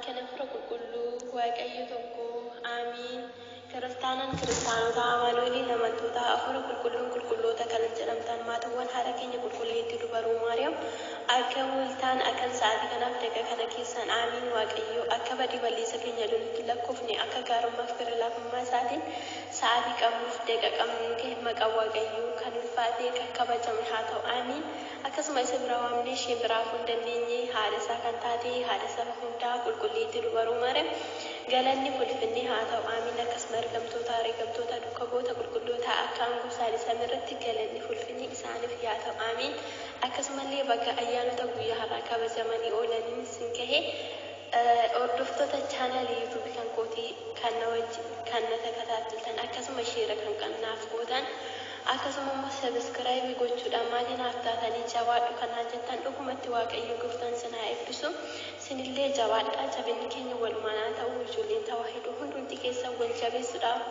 kan Hafuura Qulqulluu, Waaqayyo tokko. Aamiin. Kiristaanan kiristaanota, Amaanu'eliin amantoota, Hafuura Qulqulluun qulqulloota kan jedhamtan maatiiwwan haadha keenya qulqulleettii dubaroo Maariyaam akka ooltaan akkan sa'aatii kanaaf daqiiqaa kana keessan aamiin. Waaqayyo akka badii balleessa keenya lolutti hin lakkoofne akka gaarummaaf gara laafummaa isaatiin sa'aatii qabnuuf daqiiqaa qabnu nu gahe maqaan Waaqayyoo kan ulfaatee kan kabajame haa ta'u. Aamiin. Akkasuma isa biraa waamnee ishee biraa hafuu hin dandeenye haadha isaa kan taate haadha saba hundaa qulqulleettii dubaroo Maariyaam galanni ulfinni haa ta'u. Aamiin. Akkasuma ergamtoota, reegamtoota, duuka bu'oota qulqulloota akka aangoo isaanii samiirratti galanni ulfinni isaaniif yaa ta'u. Aamiin. Akkasumallee baga ayyaanota guyyaa har'aa kabajamanii oolaniin isin gahe. Hordoftoota chaanaalii yuutuubii kan kootii kan na wajjin kan na takataattiltan akkasuma share kan naaf gootan akkasuma immoo subscribe gochuudhaan maatii naaf taatanii jabaadhu kan naan jettan dhugumatti Waaqayyo gooftaan sin haa eebbisu. Sinillee jabaadhaa, jabinni keenya walumaan haa ta'u. Ijoolleen tawaahidoo hundumti keessan wal jabeessuudhaaf,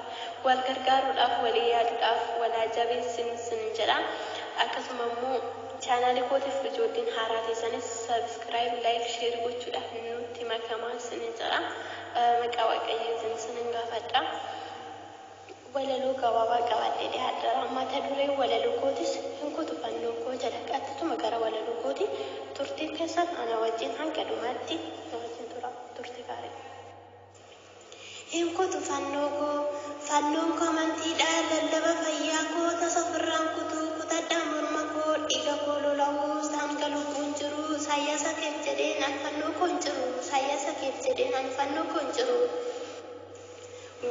wal gargaaruudhaaf, walii yaaduudhaaf wal haa jabeessinu sinin jedha. Akkasuma immoo chaanaalii kootiif ijoolleen haaraa teessanis subscribe, like, share gochuudhaaf nutti makamaa sinin jedha. Maqaa Waaqayyootiin sinin gaafadha. Walaloo gabaabaa qabadhee dhiyaadheera. Mata dureen walaloo kootis hin kutu fannoo koo jedha. Qaxxituma gara walaloo kooti. Turtiin keessan ana wajjin hanga dhumaatti na wajjin tura. Turtii gaarii. Hin kutu fannoo koo. Fannoon koo amantiidha. Lallaba fayyaa koo tasa ofirraan kutu. Kutadhaa morma koo dhiiga koo lola'uu hanga lubbuun jiru. Saayyaasa keef jedheen an fannoo koo hin ciru. Saayyaasa keef jedheen an fannoo koo hin ciru.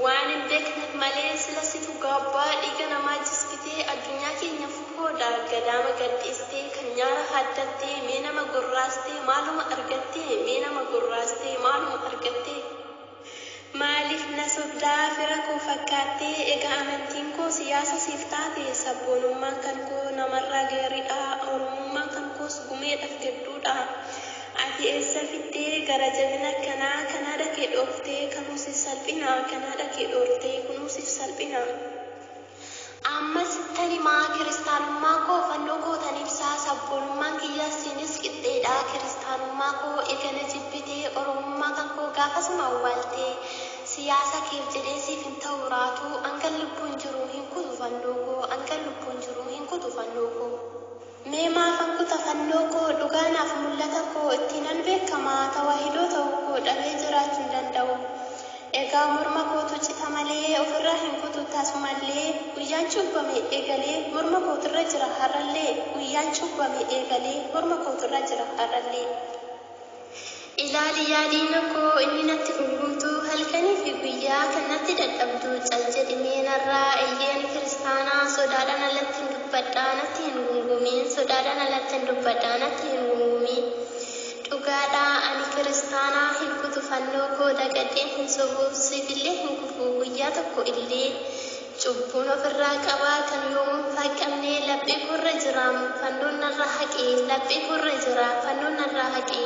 Waan hin beekneef malee sila situ gaabbaa dhiiga namaa jiskitee addunyaa keenyaaf hooda gadaama gad dhiistee kan nyaara haaddattee mee nama gorraastee maaluma argattee mee nama gorraastee maaluma argattee. Maaliif na sobdaa fira koo fakkaattee egaa amantiin koo siyaasa siif taate sabboonummaan kan koo namarraa gaariidha oromummaan kan koos gumeedhaaf gadduudha. Ati eessa fiddee gara jabina akkanaa kan haadha kee dhooftee kanuu siif salphina kan haadha kee dhoortee kunuu siif salphina. Amma sittan himaa kiristaanummaa koo fannoo kootan ibsaa sabboonummaan kiyyaas siinis qixxeedha kiristaanummaa koo ega na jibbitee oromummaa kan koo gaafasuma awwaaltee siyaasa keef jedhee siif hin ta'u raatuu hangan lubbuun jiru hin kutu fannoo koo hangan lubbuun jiru hin kutu fannoo koo. Mee maafan kuta fannoo koo dhugaa naaf mullata koo ittiinan beekama tawaahidoo ta'uu koo dhabee jiraachu hin danda'u egaa morma kootu cita malee ofirraa hin kutu tasumallee guyyaan cuubbame eegalee morma kooturra jira har'allee guyyaan cuubbame eegalee morma kooturra jira har'allee. Ilaali yaa diina koo inni natti gungumtu halkanii fi guyyaa kan natti dadhabdu cal jedhi mee narraa eyyee ani kiristaana sodaadhaan alattin dubbadha natti hin gungumiin sodaadhaan alattin dubbadha natti hin gungumiin dhugaadha ani kiristaana hin kutu fannoo koo dagadheen hin sobu siifillee hin kufu guyyaa tokko illee cubbuun ofirraa qaba kan yoomuu hin faaqqamne laphee koorra jira fannoon narraa haqi laphee koorra jira fannoon narraa haqi.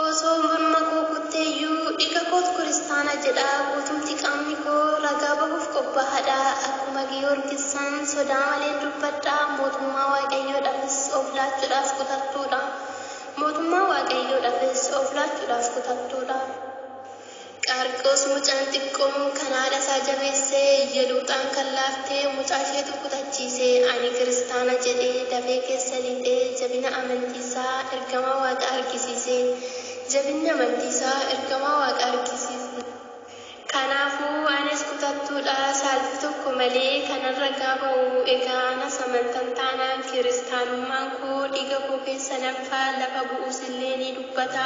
Osoo morma koo kutteeyyuu dhiiga kootu kiristaana jedha guutumti qaamni koo ragaa bahuuf qophaahadha akkuma Giyoorgis san sodaa maleen dubbadha mootummaa Waaqayyoodhafis of laachuudhaaf kutattuudha mootummaa Waaqayyoodhafis of laachuudhaaf kutattuudha. Qaarqoos mucaan xiqqoon kan haadha isaa jabeesse, Iyeluuxaan kan laafte mucaa isheetu kutachiise. Ani kiristaana jedhee dafee keessa lixee jabina amantii isaa ergamaa waaqa argisiise. Jabinni amantii isaa ergamaa waaqa argisiise. Kanaafuu anis kutattuudha saalfii tokko malee kanan ragaa ba'u. Egaa anas amantan taanaan kiristaanummaan koo dhiiga koo keessa danfa, lafa bu'us illee ni dubbata.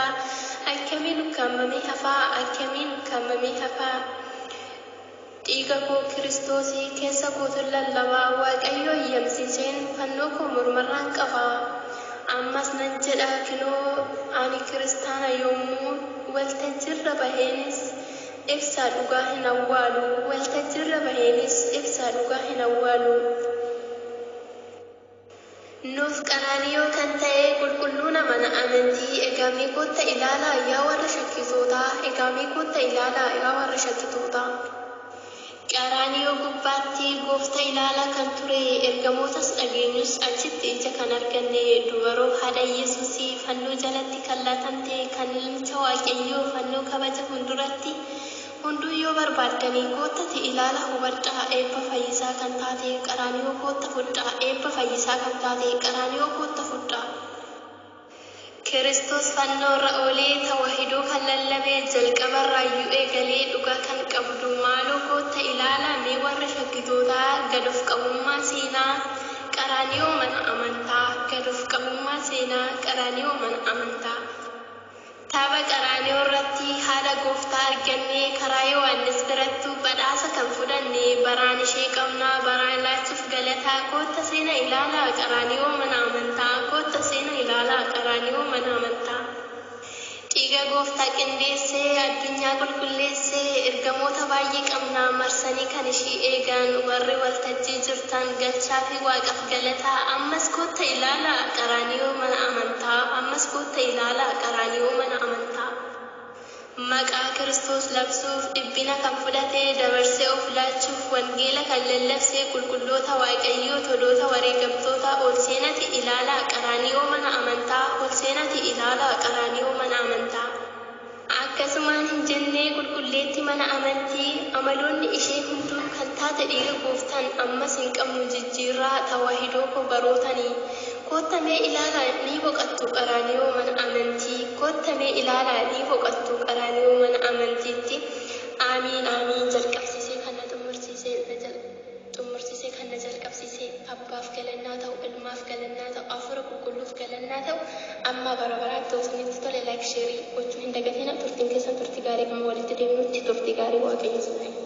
Akkamiin ukkaamamee hafaa? Akkamiin ukkaamamee hafaa? Dhiiga koo Kiristoosii keessa kootin lallaba, Waaqayyo eyyamsiiseen fannoo koo mormarraan qaba. Ammas nan jedha kinoo ani kiristaana yommuu waltajjirra baheenis ibsaa dhugaa hin awwaalu, waltajjirra baheenis ibsaa dhugaa hin awwaalu. Nuuf Qaraaniyoo kan ta'e qulqulluu namana amantii egaa mee kootta ilaalaa yaa warra shakkitootaa egaa mee kootta ilaalaa yaa warra shakkitootaa. Qaraaniyoo gubbaatti gooftaa ilaalaa kan ture, ergamootas dhageenyus achitti ija kan arganne, dubaroo haadha Yesuusii fannoo jalatti kan laatamte, kan ilmicha Waaqayyoo fannoo kabaja fuulduratti hunduu yoo barbaaddanii koottati ilaala hubadhaa, eebba fayyisaa kan taate Qaraaniyoo kootta fudhaa, eebba fayyisaa kan taate Qaraaniyoo kootta fudhaa. Kiristoos fannoo irra oolee Tawaahidoo kan lallabe, jalqabarraayyuu eegalee dhugaa kan qabdu, maaloo kootta ilaalaa mee warri shakkitootaa, gad of qabummaa seenaa Qaraaniyoo mana amantaa, gad of qabummaa seenaa Qaraaniyoo mana amantaa. Tapha Qaraaniyoo irratti haadha gooftaa arganne, karaa Yohaannis birattuu badhaasa kan fudhanne, baraan ishee qabna baraan laachuuf galataa, kootta seena ilaalaa Qaraaniyoo mana amantaa, kootta seena ilaalaa Qaraaniyoo mana amantaa. Dhiiga gooftaa qindeessee addunyaa qulqulleessee, ergamoota baay'ee qabna marsanii kan ishii eegan, warri waltajjii jirtan galchaa fi waaqaaf galataa, ammas kootta ilaalaa Qaraaniyoo mana amantaa, ammas kootta ilaalaa Qaraaniyoo mana amantaa. Maqaa Kiristoos labsuuf dhiphina kan fudhate, dabarsee of laachuuf wangeela kan lallabse, qulqulloota Waaqayyoo toloota wareegamtoota, ol seenati ilaalaa Qaraaniyoo mana amantaa, ol seenati ilaalaa Qaraaniyoo mana amantaa. Akkasumaan hin jennee qulqulleetti mana amantii, amaloonni ishee hunduu kan taate dhiiga gooftaan, ammas hin qabnu jijjiirraa Tawaahidoo koo barootanii. Kootta mee ilaalaa ni boqattu Qaraaniyoo mana amantii, kootta mee ilaalaa ni boqattu Qaraaniyoo mana amantiitti. Aamiin aamiin. Jalqabsiisee kan na xumursiise, na xumursiisee kan na jalqabsiise, abbaaf galannaa ta'u, ilmaaf galannaa ta'u, hafuura qulqulluuf galannaa ta'u, amma bara baraatti. Yoo isinitti tole like, share gochuu hin dagatina. Turtiin keessan turtii gaarii. Amma walitti deemnutti turtii gaarii. Waaqayyo isin.